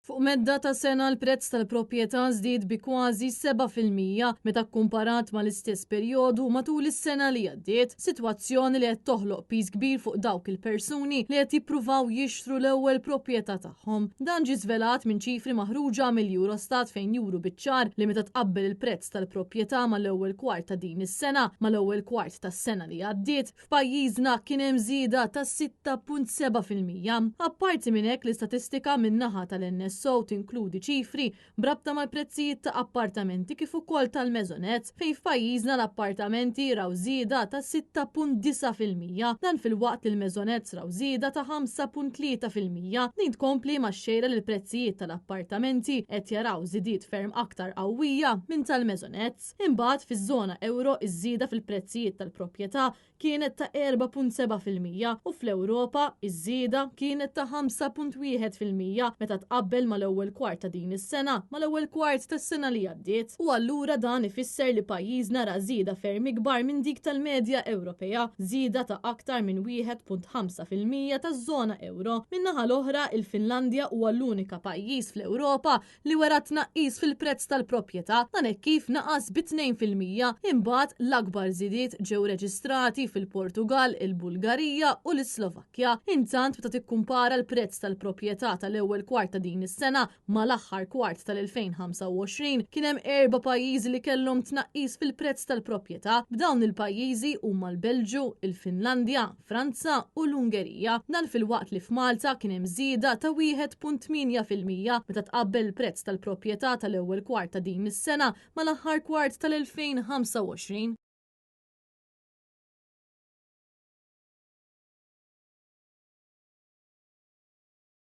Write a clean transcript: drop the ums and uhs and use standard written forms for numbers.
Fuq medda ta' sena l-prezz tal-proprjetà żdied bi kważi 7% meta kkumparat mal-istess perjodu matul is-sena li għaddiet, sitwazzjoni li qed toħloq piż kbir fuq dawk il-persuni li qed jippruvaw jixtru l-ewwel proprjetà tagħhom. Dan ġie żvelat minn ċifri maħruġa mill-Eurostat fejn juru biċ-ċar li meta tqabbel il-prezz tal-proprjetà mal-ewwel kwart ta' din is-sena mal-ewwel kwart tas-sena li għaddiet, F'pajjiżna kien hemm żieda ta' 6.7%. Apparti minn hekk l-istatistika min-naħa tal-NSO tinkludi ċifri b'rabta mal-prezzijiet ta' appartamenti kif ukoll tal-maisonets fejn f'pajjiżna l-appartamenti raw żieda ta' 6.9%. Dan filwaqt li l-maisonets raw żieda ta' 5.3%. Din tkompli max-xejra li l-prezzijiet tal-appartamenti qed jaraw żidiet ferm aktar qawwija minn tal-maisonets. Imbagħad fiż-żona ewro iż-żieda fil-prezzijiet tal-proprjetà kienet ta' 4.7% u fl-Ewropa iż-żieda kienet ta' 5.1% meta tqabbel mal-ewwel kwart ta' din is-sena mal-ewwel kwart tas-sena li għaddiet. U allura dan ifisser li pajjiżna ra żieda ferm ikbar minn dik tal-medja Ewropea, żieda ta' aktar minn 1.5% taż-żona ewro. Min-naħa l-oħra, il-Finlandja huwa l-unika pajjiż fl-Ewropa li wera tnaqqis fil-prezz tal-proprjetà, dan hekk kif naqas bi 2%. Imbagħad, l-akbar żidiet ġew reġistrati fil-Portugall, il-Bulgarija u l-Islovakkja. Intant, meta tikkumpara l-prezz tal-proprjetà tal-ewwel kwart ta' din is-sena mal-aħħar kwart tal-2025, kien hemm erba' pajjiżi li kellhom tnaqqis fil-prezz tal-proprjetà, b'dawn il-pajjiżi huma l-Belġju, il-Finlandja, Franza u l-Ungerija. Dan filwaqt li f'Malta kien hemm żieda ta' 1.8% meta tqabbel il-prezz tal-proprjetà tal-ewwel kwart ta' din is-sena mal-aħħar kwart tal-2025.